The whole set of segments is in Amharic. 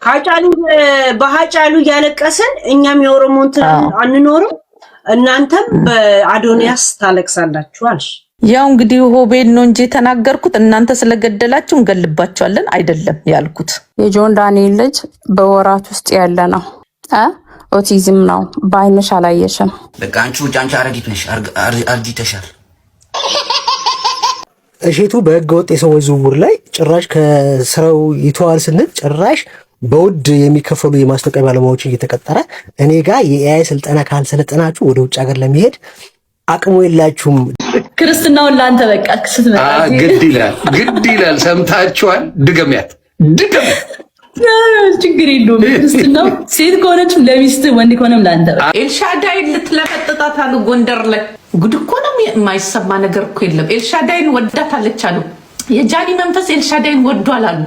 ሀጫሉ በሀጫሉ እያለቀስን እኛም የኦሮሞ እንትን አንኖርም፣ እናንተም በአዶንያስ ታለቅሳላችሁ አልሽ። ያው እንግዲህ ሆቤል ነው እንጂ የተናገርኩት እናንተ ስለገደላችሁ እንገልባቸዋለን አይደለም ያልኩት። የጆን ዳንኤል ልጅ በወራት ውስጥ ያለ ነው እ ኦቲዝም ነው። በአይንሽ አላየሽም። በቃ አንቺ ውጭ፣ አንቺ አረጊት ነሽ፣ አርጅተሻል። እሼቱ በህገ ወጥ የሰዎች ዝውውር ላይ ጭራሽ ከስራው ይተዋል ስንል ጭራሽ በውድ የሚከፈሉ የማስታወቂያ ባለሙያዎችን እየተቀጠረ እኔ ጋር የ AI ስልጠና ካልሰለጠናችሁ ወደ ውጭ ሀገር ለመሄድ አቅሙ የላችሁም። ክርስትናውን ለአንተ በቃ ስትመጣ ግድ ይላል፣ ግድ ይላል። ሰምታችኋል? ድገሚያት፣ ድገሚያት። ችግር የለውም። ክርስትናው ሴት ከሆነችም ለሚስት፣ ወንድ ከሆነም ለአንተ በቃ። ኤልሻዳይን ልትለመጥጣት አሉ ጎንደር ላይ። ጉድ እኮ ነው። የማይሰማ ነገር እኮ የለም። ኤልሻዳይን ወዳታለች አሉ። የጃኒ መንፈስ ኤልሻዳይን ወዷል አሉ።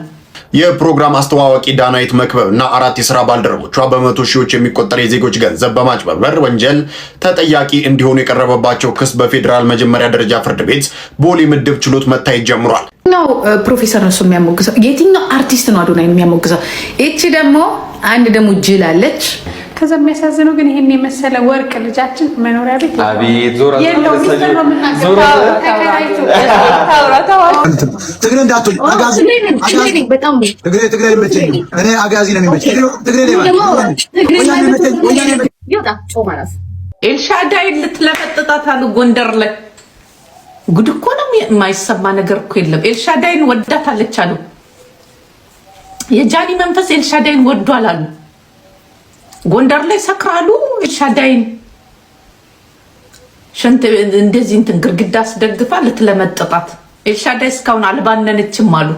የፕሮግራም አስተዋዋቂ ዳናይት መክበብ እና አራት የስራ ባልደረቦቿ በመቶ ሺዎች የሚቆጠር የዜጎች ገንዘብ በማጭበርበር ወንጀል ተጠያቂ እንዲሆኑ የቀረበባቸው ክስ በፌዴራል መጀመሪያ ደረጃ ፍርድ ቤት ቦሌ ምድብ ችሎት መታየት ጀምሯል። የትኛው ፕሮፌሰር ነው እሱ የሚያሞግሰው? የትኛው አርቲስት ነው አዶናይን የሚያሞግሰው? ይቺ ደግሞ አንድ ደግሞ ጅል አለች። ከዛ የሚያሳዝነው ግን ይሄን የመሰለ ወርቅ ልጃችን መኖሪያ ቤት አቤት ዞራ የለውም። ሚስጥር ነው የምናገረው። ተከራይቶ ትግሬ እንዳትሆኝ አጋዚ፣ ትግሬ ትግሬ አይመቸኝም። እኔ አጋዚ ነው የሚመቸኝ። ትግሬ ኤልሻዳይን ልትለመጥጣት አሉ ጎንደር ላይ። ጉድ እኮ ነው። የማይሰማ ነገር እኮ የለም። ኤልሻዳይን ወዳታለች አሉ። የጃኒ መንፈስ ኤልሻዳይን ወዷል አሉ። ጎንደር ላይ ሰክራሉ። ኤልሻዳይን ሽንት እንደዚህ እንትን ግርግዳ አስደግፋ ልትለመጥጣት። ኤልሻዳይ እስካሁን አልባነነችም አሉ።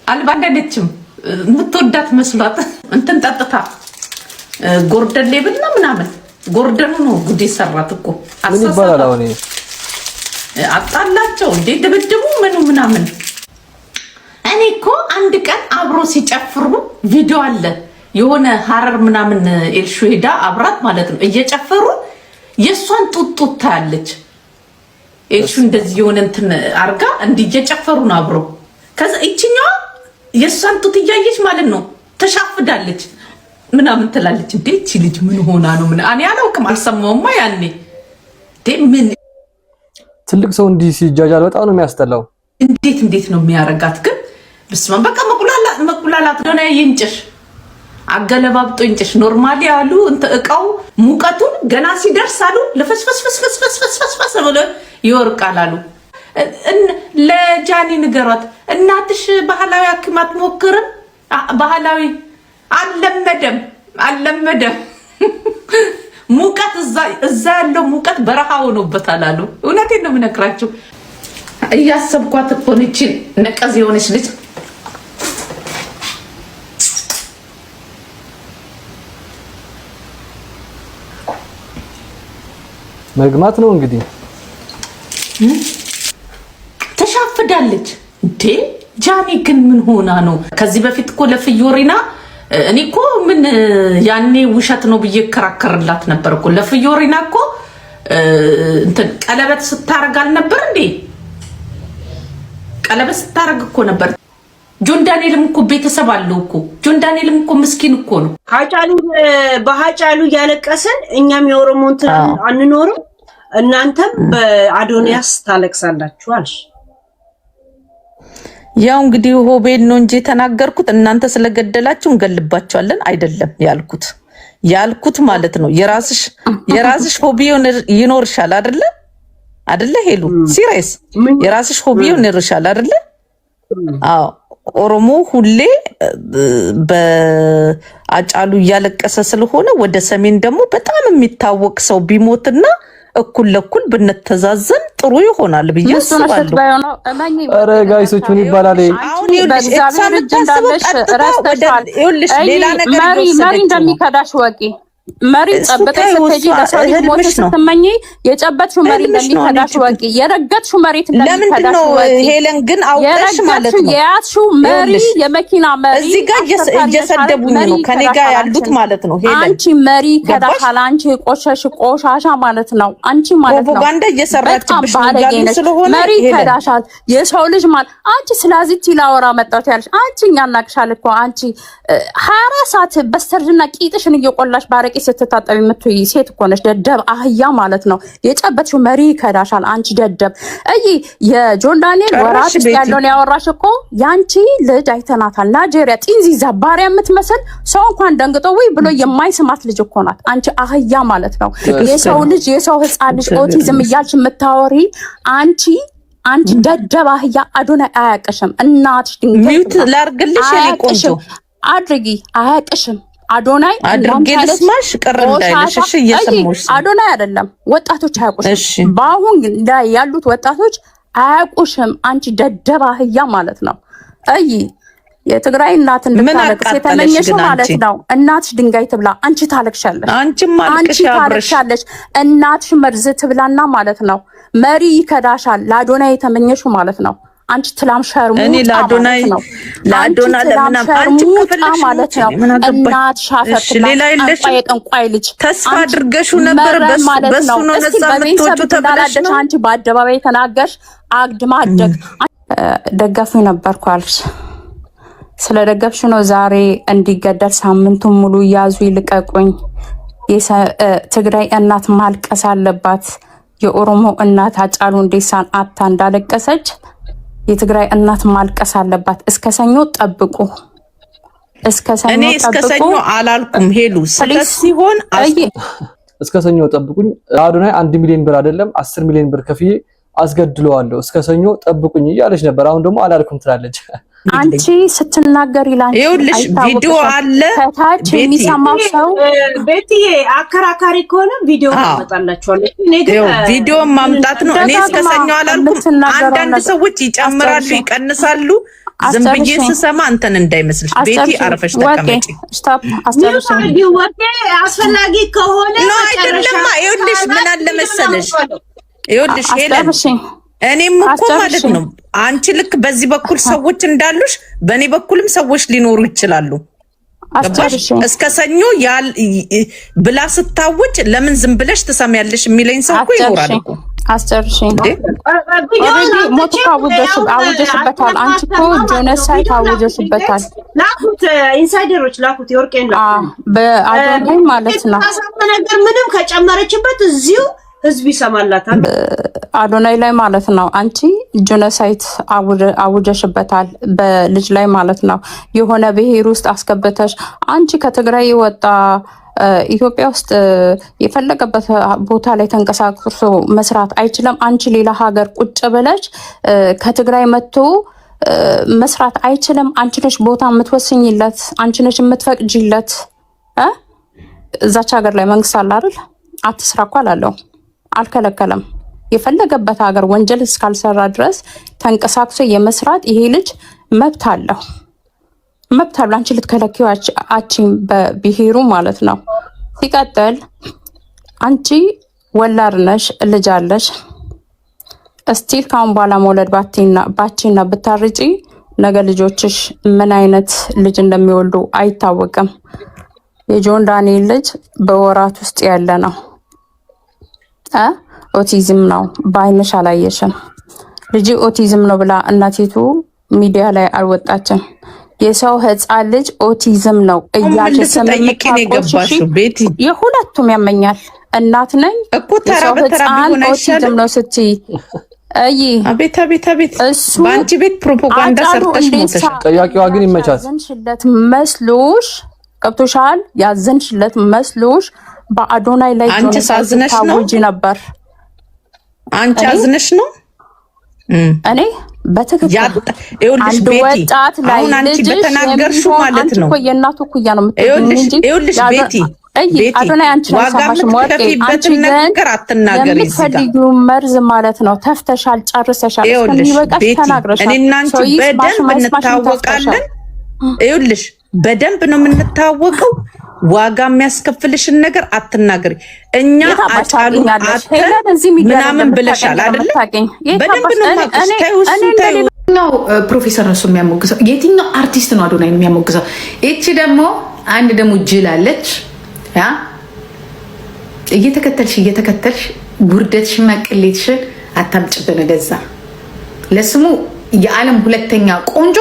አልባነነችም። የምትወዳት መስሏት እንትን ጠጥታ ጎርደን ሌብል ነው ምናምን ጎርደኑ ነው ጉድ የሰራት እኮ። ምን ይባላል አሁን? አጣላቸው እንዴ ድብድቡ ምኑ ምናምን። እኔ እኮ አንድ ቀን አብሮ ሲጨፍሩ ቪዲዮ አለ የሆነ ሀረር ምናምን ኤልሹ ሄዳ አብራት ማለት ነው እየጨፈሩ የእሷን ጡት ታያለች። ኤልሹ እንደዚህ የሆነ እንትን አርጋ እንዲህ እየጨፈሩ ነው አብሮ። ከዛ ይችኛዋ የእሷን ጡት እያየች ማለት ነው ተሻፍዳለች ምናምን ትላለች። እንዴ ይቺ ልጅ ምን ሆና ነው? ምን እኔ አላውቅም፣ አልሰማውማ ያኔ ምን ትልቅ ሰው እንዲህ ሲጃጃል በጣም ነው የሚያስጠላው። እንዴት እንዴት ነው የሚያረጋት ግን? ብስማ በቃ መቁላላት ሆነ። ይንጭሽ አገለባብጦ ይንጭሽ። Normally አሉ እቃው ሙቀቱን ገና ሲደርስ አሉ ለፈስፈስፈስፈስፈስፈስፈስ ብሎ ይወርቃል አሉ። ለጃኒ ንገሯት፣ እናትሽ ባህላዊ ሐኪም አትሞክርም? ባህላዊ አልለመደም አልለመደም። ሙቀት እዛ ያለው ሙቀት በረሃ ሆኖበታል አሉ። እውነቴን ነው የምነግራችሁ። እያሰብኳት እኮ ነው ይህቺን ነቀዝ የሆነች ልጅ። መግማት ነው እንግዲህ። ተሻፍዳለች እንዴ ጃኒ ግን ምን ሆና ነው? ከዚህ በፊት እኮ ለፍዮሪና እኔ እኮ ምን ያኔ ውሸት ነው ብዬ እከራከርላት ነበር እኮ። ለፍዮሪና እኮ እንትን ቀለበት ስታረግ አልነበር እንዴ? ቀለበት ስታረግ እኮ ነበር። ጆን ዳንኤልም እኮ ቤተሰብ አለው እኮ። ጆን ዳንኤልም እኮ ምስኪን እኮ ነው። ሀጫሉ በሀጫሉ እያለቀስን እኛም የኦሮሞ እንትን አንኖርም፣ እናንተም በአዶንያስ ታለቅሳላችሁ አልሽ። ያው እንግዲህ ሆቤል ነው እንጂ የተናገርኩት እናንተ ስለገደላችሁ እንገልባቸዋለን አይደለም ያልኩት ያልኩት ማለት ነው። የራስሽ hobby ይኖርሻል አይደለ? አይደለ? ሄሉ serious የራስሽ hobby ይኖርሻል አይደለ? አዎ። ኦሮሞ ሁሌ በአጫሉ እያለቀሰ ስለሆነ ወደ ሰሜን ደግሞ በጣም የሚታወቅ ሰው ቢሞትና እኩል ለኩል ብንተዛዘን ጥሩ ይሆናል ብዬ አስባለሁ። ኧረ guys ኦች ምን ይባላል? አሁን ይኸውልሽ እሷ የምታስበው ቀጥታ ወደ ይኸውልሽ ሌላ ነገር መሪ እየወሰደችው ነው። እንደሚከዳሽ ወቂ። መሪ እሱ ጨብጠሽ ተይው፣ ስትሄጂ እሱ ለሰው ልጅ ሞት ህልምሽ ነው። ስትመኚ የጨበጥሽው መሪ ህልምሽ ነው። እኔ እንደሚከዳሽ ችግር ወቂ። የረገጥሽው መሬት ለምንድን እንደሚከዳሽ ነው ወቂ። ሄለን ግን አውቀሽ ማለት የረገጥሽው ነው? የያዝሽው መሪ ይኸውልሽ የመኪና መሪ እዚህ ጋር አሽከርካሪ ነሽ አይደል? እየሰደቡኝ መሪ ነው ከኔ ጋር ይከዳሻል ያሉት አንቺን። ማለት ነው። ሄለን አንቺ መሪ ገባሽ? ይከዳሻል። አንቺ የቆሸሽ ቆሻሻ ማለት ነው። አንቺ ማለት ነው ፕሮፓጋንዳ በጣም እየሰራችብሽ ነው ባለጌ እያሉ ነሽ። ስለሆነ መሪ ሄለን ይከዳሻል። የሰው ልጅ ማለት አንቺ ስለዚህ ላወራ መጣሁት ያለሽ አንቺ እኛ እናቅሻል እኮ። አንቺ 24 ሰዓት በስተርጅና ቂጥሽን እየቆላሽ ባረቄ ስትታጠቢ የምትውይ ሴት እኮ ነሽ። ደደብ አህያ ማለት ነው። የጨበጥሽው መሪ ይከዳሻል። አንቺ ደደብ እይ የጆን ዳንኤል ወራት ጨረስሽ ውስጥ ቤቲ? ያለውን ያወራሽ እኮ ያንቺ ልጅ አይተናታል። ናይጄሪያ ጢንዚዛ ባሪያ የምትመስል ሰው እንኳን ደንግጦ ወይ ብሎ የማይስማት ልጅ እኮ ናት። አንቺ አህያ ማለት ነው። ትክክል የሰው ነው። ልጅ የሰው ህፃን ልጅ እግዚአብሔር ኦቲዝም ይመስገን። እያልሽ የምታወሪ አንቺ ደደብ አህያ አዶናይ አያቅሽም። እናትሽ ድንጋይ mute ትብላ። ላርግልሽ የኔ ቆንጆ። አያቅሽም። አድርጊ፣ አያቅሽም። አዶናይ አድርጌ እንዳንቺ አይነት ልስማሽ፣ ቅር እንዳይልሽ። ቆሻሻ እሺ፣ እየሰማሁሽ ነው። አዶናይ አይደለም ወጣቶች አያውቁሽም። እሺ። በአሁን ላይ ያሉት ወጣቶች አያውቁሽም። አንቺ ደደብ አህያ ማለት ነው። እይ የትግራይ እናት ምን እንድታለቅስ አቃጠለሽ የተመኘሽው ግን ማለት አንቺ? ነው። እናትሽ ድንጋይ ትብላ፣ አንቺ ታለቅሻለሽ። አንቺም አንቺ አልቅሽ አብረሽ። ታለቅሻለሽ። እናትሽ መርዝ ትብላና ማለት ነው። መሪ ይከዳሻል። ለአዶናይ የተመኘሽው ማለት ነው። አንቺ ትላም እኔ ሸርሙጣ ለአዶናይ ማለት ነው። አንቺ ለአዶና ትላም ለምናም አንቺ ሸርሙጣ ከፈለግሽ ማለት ሙቺ፣ ነው። እኔ ምን አገባኝ? እናትሽ አፈር እሺ ትብላ። ሌላ ጠንቋይ የለሽም? የጠንቋይ ልጅ ተስፋ አንቺ አድርገሽው ነበር። መረን በሱ ማለት በሱ ነው። ነው እስቲ ነፃ በቤተሰብ የምትወጪው ተብለሽ እንዳላደግሽ ነው። አንቺ በአደባባይ የተናገርሽ አግድማ አደግ ደጋፊ ነበርኩ አልሽ። ስለደገፍሽ ነው ዛሬ እንዲገደል ሳምንቱን ሙሉ ያዙ ይልቀቁኝ። ትግራይ እናት ማልቀስ አለባት። የኦሮሞ እናት ሃጫሉ ሁንዴሳን አታ እንዳለቀሰች የትግራይ እናት ማልቀስ አለባት። እስከ ሰኞ ጠብቁ፣ እስከ ሰኞ እኔ እስከ ጠብቁ። ሰኞ አላልኩም ሄሉ፣ ስህተት please ሲሆን እስከ ሰኞ ጠብቁኝ። አዶናይ 1 ሚሊዮን ብር አይደለም 10 ሚሊዮን ብር ከፍዬ አስገድለዋለሁ፣ እስከ ሰኞ ጠብቁኝ እያለች ነበር። አሁን ደግሞ አላልኩም ትላለች። አንቺ ስትናገሪ ላንቺ ይኸውልሽ ቪዲዮ አይታወቅሽም። አለ ከታች ቤቲ። የሚሰማው ሰው ቤትዬ አከራካሪ ከሆነ ቪዲዮ ታመጣላችኋለች። እኔ ግን ይኸው ቪዲዮ ማምጣት ነው። እኔ እስከ ደጋግማ ሰኞ አላልኩም። የምትናገረው አንዳንድ ነገር ሰዎች ይጨምራሉ፣ አስጨርሺኝ። ይቀንሳሉ። ዝም ብዬ አስጨርሺኝ። ስሰማ እንትን እንዳይመስልሽ ቤቲ፣ አስጨርሺኝ። አርፈሽ ወርቄ ተቀመጪ። Stop፣ አስጨርሺኝ። አድርጊው ወርቄ፣ አስፈላጊ ከሆነ No መጨረሻ አይደለማ። ይኸውልሽ ምን አለ መሰለሽ፣ ይኸውልሽ ሄለን አስጨርሺኝ። እኔም እኮ ማለት አስጨርሺኝ። ነው አንቺ ልክ በዚህ በኩል ሰዎች እንዳሉሽ በእኔ በኩልም ሰዎች ሊኖሩ ይችላሉ። ገባሽ? አስጨርሺኝ። እስከ ሰኞ ያል ብላ ስታውጅ ለምን ዝም ብለሽ ትሰሚያለሽ የሚለኝ ሰው እኮ ይኖራል አስጨርሺኝ። እኮ። አስጨርሺኝ። እንዴ Already ሞት እኮ አውጀሽበታል። አንቺ እኮ genocide አውጀሽበታል። ላኩት፣ insider ኦች ላኩት፣ የወርቄን ላኩት። በአዶናይ ማለት ነው። የተሳሳተ ነገር ምንም ከጨመረችበት እዚሁ ህዝብ ይሰማላታል። አዶናይ ላይ ማለት ነው። አንቺ genocide አውጀሽበታል በልጅ ላይ ማለት ነው። የሆነ ብሔር ውስጥ አስገብተሽ አንቺ ከትግራይ የወጣ ኢትዮጵያ ውስጥ የፈለገበት ቦታ ላይ ተንቀሳቅሶ መስራት አይችልም። አንቺ ሌላ ሀገር ቁጭ ብለሽ ከትግራይ መጥቶ መስራት አይችልም። አንቺ ነሽ ቦታ የምትወስኝለት፣ አንቺ ነሽ የምትፈቅጂለት። እዛች ሀገር ላይ መንግስት አለ አይደል? አትስራ እኮ አላለው፣ አልከለከለም። የፈለገበት ሀገር ወንጀል እስካልሰራ ድረስ ተንቀሳቅሶ የመስራት ይሄ ልጅ መብት አለው፣ መብት አለው። አንቺ ልትከለኪው አቺም በብሔሩ ማለት ነው። ሲቀጥል አንቺ ወላድ ነሽ፣ ልጅ አለሽ። Still ካሁን በኋላ መውለድ ባቺና ብታርጪ ነገ ልጆችሽ ምን አይነት ልጅ እንደሚወልዱ አይታወቅም። የጆን ዳንኤል ልጅ በወራት ውስጥ ያለ ነው እ ኦቲዝም ነው። በአይንሽ አላየሽም። ልጅ ኦቲዝም ነው ብላ እናቲቱ ሚዲያ ላይ አልወጣችም። የሰው ህፃን ልጅ ኦቲዝም ነው ምን እያልሽ ስም ልትጠይቂ ነው የምታቆሽሺ የገባሽው ቤቲ? የሁለቱም ያመኛል። እናት ነኝ እኮ ተራ የሰው በተራ ህፃን ቢሆን ኦቲዝም አይሻልም? ነው ስትይ እይ አቤት አቤት አቤት! እሱ በአንቺ ቤት ፕሮፓጋንዳ አጫሉ ሰርተሽ እንዴት ሞተሻል። ጠያቂዋ ግን ይመቻት። ያዘንሽለት መስሎሽ ገብቶሻል? ያዘንሽለት መስሎሽ በአዶናይ ላይ አንቺ genocide ሳዝነሽ ነው? ስታውጂ ነበር። አንቺ እኔ አዝነሽ ነው? እኔ በትክክል ይኸውልሽ አንድ ቤቲ፣ ወጣት ላይ አሁን አንቺ ልጅሽ በተናገርሽው የሚሆን ማለት አንቺ ነው እኮ የእናቱ እኩያ ነው የምትሆኚኝ ይኸውልሽ እንጂ ይኸውልሽ ቤቲ እይ ቤቲ አዶናይ አንቺን ዋጋ አይሰማሽም ወርቄ። አንቺ የምትከፊበትን ግን ነገር አትናገሪ እዚህ ጋር። የምትፈልጊው መርዝ ማለት ነው ተፍተሻል፣ ጨርሰሻል፣ ይኸውልሽ እስከሚበቃሽ ቤቲ ተናግረሻል። እኔና አንቺ ሰው ይስማሽ በደንብ ማይስማሽም ተፍተሻል። እንታወቃለን። ይኸውልሽ በደንብ ነው የምንታወቀው። ዋጋ የሚያስከፍልሽን ነገር አትናገሪ። እኛ የት አባሽ አጫሉ ታውቂኛለሽ? አተ ሄለን እዚህ ሚዲያ ላይ ምናምን ብለሻል እንደምታውቂኝ አይደለ? የምታውቂኝ። የት በደንብ አባሽ ነው እኔ የማውቅሽ። እኔ ተይው፣ እኔ እሱን ተይው። እንደሌላ የትኛው ፕሮፌሰር ነው እሱ የሚያሞግሰው? የትኛው አርቲስት ነው አዶናይን የሚያሞግሰው? ይቺ ደግሞ አንድ ደግሞ ጅል አለች። ያ እየተከተልሽ እየተከተልሽ ውርደትሽና ቅሌትሽን አታምጭብን። ወደዛ ለስሙ የዓለም ሁለተኛ ቆንጆ፣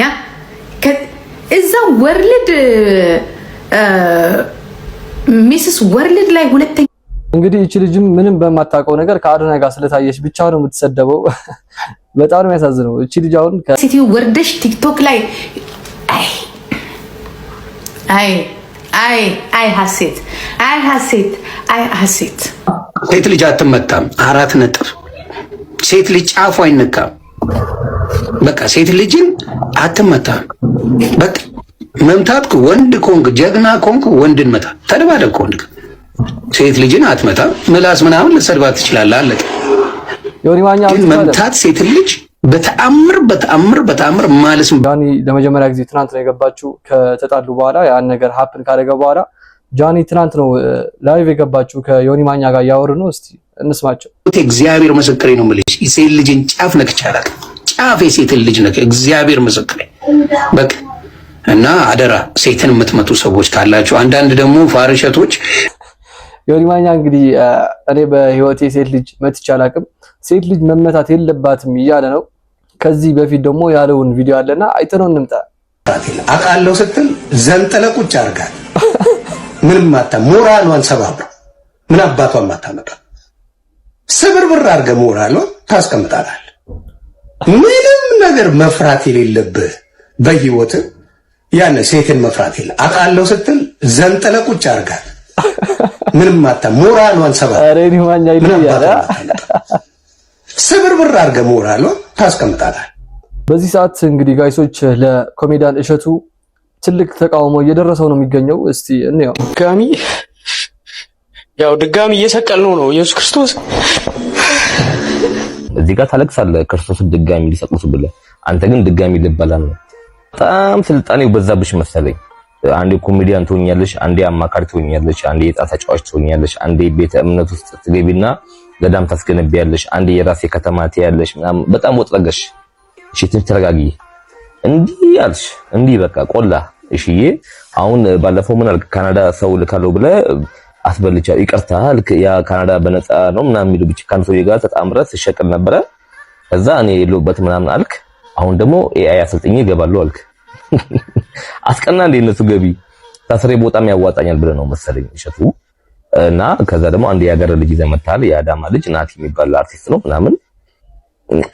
ያ እዛ world Mrs World ላይ ሁለተኛ። እንግዲህ እቺ ልጅም ምንም በማታውቀው ነገር ከአዶናይ ጋር ስለታየች ብቻ ነው የምትሰደበው። በጣም ነው የሚያሳዝነው። እቺ ልጅ አሁን ሴትዮ ወርደሽ ቲክቶክ ላይ አይ አይ አይ አይ ሀሴት፣ አይ ሀሴት፣ አይ ሀሴት። ሴት ልጅ አትመታም። አራት ነጥብ። ሴት ልጅ ጫፉ አይነካም። በቃ ሴት ልጅን አትመታም። በቃ መምታት ወንድ ከሆንክ፣ ጀግና ከሆንክ ወንድን መታ፣ ተደባደብ ከወንድ ጋር። ሴት ልጅን አትመታም። ምላስ ምናምን ልሰድባት ትችላለህ። አለቀ። ዮኒ ማኛ ግን መምታት ሴት ልጅ በተአምር በተአምር በተአምር ማለት ጃኒ ለመጀመሪያ ጊዜ ትናንት ነው የገባችው። ከተጣሉ በኋላ፣ ያን ነገር happen ካደረገ በኋላ ጃኒ ትናንት ነው live የገባችው። ከዮኒ ማኛ ጋር እያወሩ ነው። እስቲ እንስማቸው። እግዚአብሔር ምስክሬ ነው የምልሽ፣ ሴት ልጅን ጫፍ ነክቼ አላውቅም። ጫፍ የሴትን ልጅ ነክ እግዚአብሔር ምስክሬ በቃ። እና አደራ ሴትን የምትመቱ ሰዎች ካላችሁ፣ አንዳንድ ደግሞ ፋርሸቶች ዮኒ ማኛ እንግዲህ እኔ በህይወቴ ሴት ልጅ መትቼ አላውቅም፣ ሴት ልጅ መመታት የለባትም እያለ ነው። ከዚህ በፊት ደግሞ ያለውን ቪዲዮ አለና አይተነው እንምጣ። አውቃለሁ ስትል ዘንጥለ ቁጭ አድርጋት። ምንም ማታ ሞራሏን ሰባብረው ምን አባቷን ማታመጣ ስብርብር አድርገህ ሞራሏን ታስቀምጣታል። ምንም ነገር መፍራት የሌለብህ በህይወት ያን ሴትን መፍራት የለ። አውቃለሁ ስትል ዘንጥለ ቁጭ አድርጋት። ምንም ማታ ሞራሏን ሰባብረው ዮኒ ማኛ ምን ይለያል። አባቷን ማታመጣ ስብርብር አድርገህ ሞራሏን ታስቀምጣታል። በዚህ ሰዓት እንግዲህ guys ኦች ለኮሜዲያን እሸቱ ትልቅ ተቃውሞ እየደረሰው ነው የሚገኘው። እስቲ እንየው። ድጋሚ ያው ድጋሚ እየሰቀልነው ነው ኢየሱስ ክርስቶስ። እዚህ ጋር ታለቅሳለህ ክርስቶስን ድጋሚ ሊሰቅሉት ብለህ፣ አንተ ግን ድጋሚ ልበላ ነው። በጣም ስልጣኔው በዛብሽ መሰለኝ። አንዴ ኮሜዲያን ትሆኛለሽ፣ አንዴ አማካሪ ትሆኛለሽ፣ አንዴ የዕጣ ተጫዋች ትሆኛለሽ፣ አንዴ ቤተ እምነት ውስጥ ትገቢና ገዳም ታስገነቢያለሽ፣ አንዴ የራሴ ከተማ ትያለሽ ምናምን። በጣም ወጥረገሽ። እሺ ትንሽ ተረጋጊ። እንዲህ አልሽ፣ እንዲህ በቃ ቆላ። እሽዬ አሁን ባለፈው ምን አልክ? ካናዳ ሰው ልካለው ብለህ አስበልቻ ይቅርታ ልክ ያ ካናዳ በነፃ ነው ምናምን የሚሉ ብቻ ከአንድ ሰውዬ ጋር ተጣምረህ ስሸቅል ነበረ። ከዛ እኔ የለሁበትም ምናምን አልክ። አሁን ደግሞ AI አሰልጥኜ እገባለሁ አልክ። አስቀና እንደ እነሱ ገቢ ታስሬ ቦታም ያዋጣኛል ብለህ ነው መሰለኝ እሸቱ። እና ከዛ ደግሞ አንድ የሀገር ልጅ ይዘህ መጥተሃል። የአዳማ ልጅ ናቲ የሚባል አርቲስት ነው ምናምን።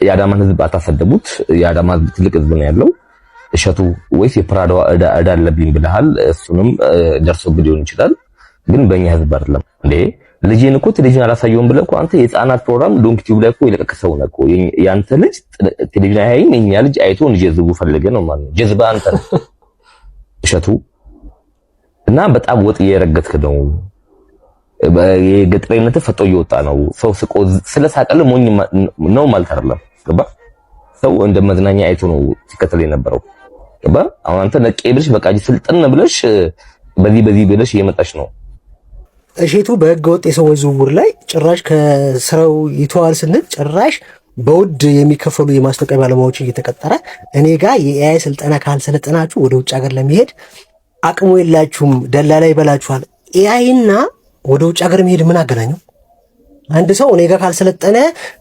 የአዳማን ህዝብ አታሰደቡት። የአዳማ ህዝብ ትልቅ ህዝብ ነው ያለው። እሸቱ ወይስ የፕራዳዋ እዳ እዳ አለብኝ ብለሃል። እሱንም ደርሶብህ ሊሆን ይችላል፣ ግን በእኛ ህዝብ አይደለም እንዴ። ልጄን እኮ ቴሌቪዥን አላሳየውም ብለህ እኮ አንተ የህፃናት ፕሮግራም ዶንኪ ቲዩብ ላይ እኮ የለቀቀ ሰው ነህ እኮ። ያንተ ልጅ ቴሌቪዥን አያይም፣ የኛ ልጅ አይቶ እንዲጀዝቡ ፈልገህ ነው ማለት ነው። ጀዝባ አንተ ነህ እሸቱ። እና በጣም ወጥ እየረገጥክ ነው። የገጠሬነት ፈጦ እየወጣ ነው። ሰው ስቆ ስለሳቀልህ ሞኝ ነው ማለት አይደለም። ገባ? ሰው እንደ መዝናኛ አይቶ ነው ሲከተል የነበረው። ገባ? አሁን አንተ ነቄ ብለሽ በቃ ስልጥን ብለሽ በዚህ በዚህ ብለሽ እየመጣሽ ነው። እሸቱ በህገ ወጥ የሰዎች ዝውውር ላይ ጭራሽ ከስራው ይተዋል ስንል ጭራሽ በውድ የሚከፈሉ የማስታወቂያ ባለሙያዎችን እየተቀጠረ እኔ ጋር የ AI ስልጠና ካልሰለጠናችሁ ወደ ውጭ ሀገር ለመሄድ አቅሙ የላችሁም፣ ደላላ ይበላችኋል። AI እና ወደ ውጭ ሀገር መሄድ ምን አገናኘው? አንድ ሰው እኔ ጋር ካልሰለጠነ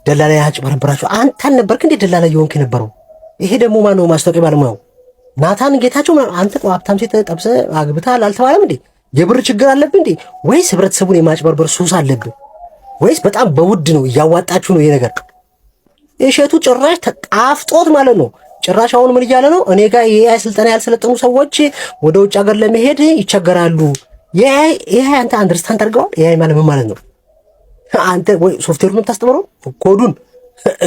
ደላላ ያጭበረብራችሁ። አንተ አልነበርክ እንዴ ደላላ እየሆንክ የነበረው? ይሄ ደግሞ ማነው ማስታወቂያ ባለሙያው? ናታን ጌታቸው። አንተ ሀብታም ሴት ጠብሰህ አግብተሃል አልተባለም እንዴ? የብር ችግር አለብህ እንዴ? ወይስ ህብረተሰቡን የማጭበርበር ሱስ አለብህ? ወይስ በጣም በውድ ነው እያዋጣችሁ ነው ይሄ ነገር? እሸቱ ጭራሽ ተጣፍጦት ማለት ነው። ጭራሽ አሁን ምን እያለ ነው? እኔ ጋር የ AI ስልጠና ያልሰለጠኑ ሰዎች ወደ ውጭ ሀገር ለመሄድ ይቸገራሉ። የ AI አንተ understand አድርገዋል? AI ማለት ምን ማለት ነው? አንተ ወይ ሶፍትዌሩን የምታስተምረው ኮዱን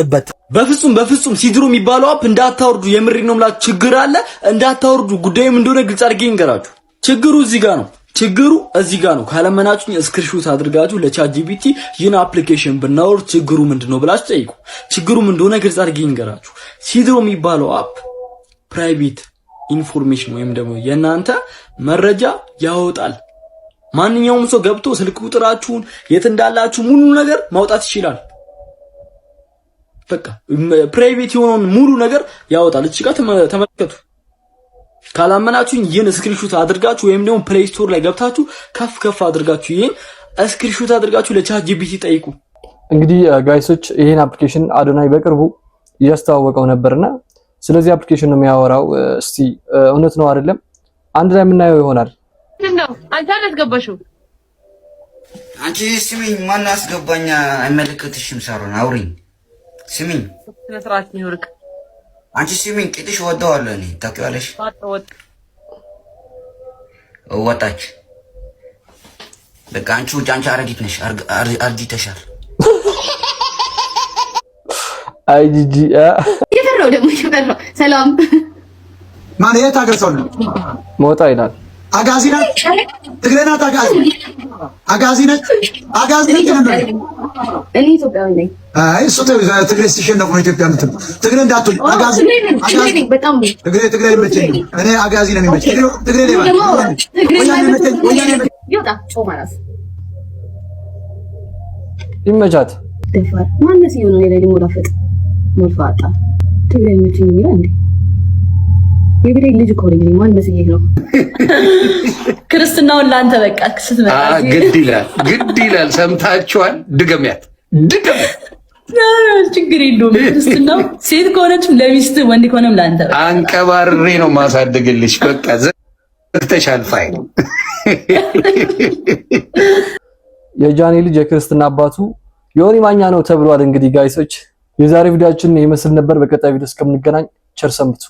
እበት በፍጹም በፍጹም ሲድሮ የሚባለው app እንዳታወርዱ። የምሬ ነው የምላችሁ። ችግር አለ፣ እንዳታወርዱ። ጉዳዩም እንደሆነ ግልጽ አድርጌ ይንገራችሁ። ችግሩ እዚህ ጋር ነው። ችግሩ እዚህ ጋር ነው። ካለመናችሁኝ screenshot አድርጋችሁ ለ ChatGPT ይህን application ብናወርድ ችግሩ ምንድን ነው ብላችሁ ጠይቁ። ችግሩ ምን እንደሆነ ግልጽ አድርጌ ይንገራችሁ። ሲድሮ የሚባለው app private information ወይም ደግሞ የእናንተ መረጃ ያወጣል። ማንኛውም ሰው ገብቶ ስልክ ቁጥራችሁን፣ የት እንዳላችሁ ሙሉ ነገር ማውጣት ይችላል። በቃ private የሆነውን ሙሉ ነገር ያወጣል። እዚህ ጋር ተመልከቱ። ካላመናችሁኝ ይህን screenshot አድርጋችሁ ወይም ደግሞ Play Store ላይ ገብታችሁ ከፍ ከፍ አድርጋችሁ ይህን screenshot አድርጋችሁ ለ ChatGPT ጠይቁ። እንግዲህ guys ኦች፣ ይህን application አዶናይ በቅርቡ እያስተዋወቀው ነበርና ስለዚህ application ነው የሚያወራው። እስቲ እውነት ነው አይደለም አንድ ላይ የምናየው ይሆናል። ምንድን ነው አንተ አላስገባሽው? አንቺ ስሚኝ፣ ማን አስገባኛ? አይመለከትሽም። ሳሮን አውሪኝ፣ ስሚኝ፣ ስነ ስርዓት ይኑርክ። አንቺ ስሚኝ፣ ቂጥሽ ወደዋለሁ እኔ፣ ታውቂዋለሽ። ወጣች። በቃ አንቺ ውጭ፣ አንቺ አረጊት ነሽ፣ አርጅተሻል። አይ ጂጂ። እየፈራሁ ደግሞ እየፈራሁ። ሰላም። ማን የት ሀገር ሰው ነው? ሞጣ ይላል። አጋዚ ናት፣ ትግሬ ናት። አጋዚ አጋዚ ነች፣ አጋዚ ነች። እኔ ኢትዮጵያዊ ነኝ። አይ እሱ ትግሬ ሲሸነፉ ነው ኢትዮጵያ የምትለው። ትግሬ እንዳትሆኝ፣ አጋዚ በጣም ትግሬ ትግሬ አይመቸኝም። እኔ አጋዚ ነው የሚመቸኝ። ትግሬ ሌባ ይወጣ ጮማ ራስ ይመቻት። ደፋር ማነስ የሆነ ላይ ሊሞላፈጥ ሞልፋጣ ትግሬ አይመቸኝም ይላል እንዴ? የግሬ ልጅ እኮ ነኝ። ማን መስዬህ ነው? ክርስትናውን ለአንተ በቃ ስትመጣ ግድ ይላል፣ ግድ ይላል። ሰምታችኋል? ድገሚያት፣ ድገሚያት። ችግር የለውም። ክርስትናው ሴት ከሆነችም ለሚስት፣ ወንድ ከሆነም ለአንተ። በቃ አንቀባርሬ ነው ማሳደግልሽ። በቃ ዘግተሻል ፋይል። የጃኒ ልጅ የክርስትና አባቱ ዮኒ ማኛ ነው ተብሏል። እንግዲህ guys ኦች፣ የዛሬ ቪዲዮአችን ይመስል ነበር። በቀጣይ ቪዲዮ እስከምንገናኝ ቸር ሰንብቱ።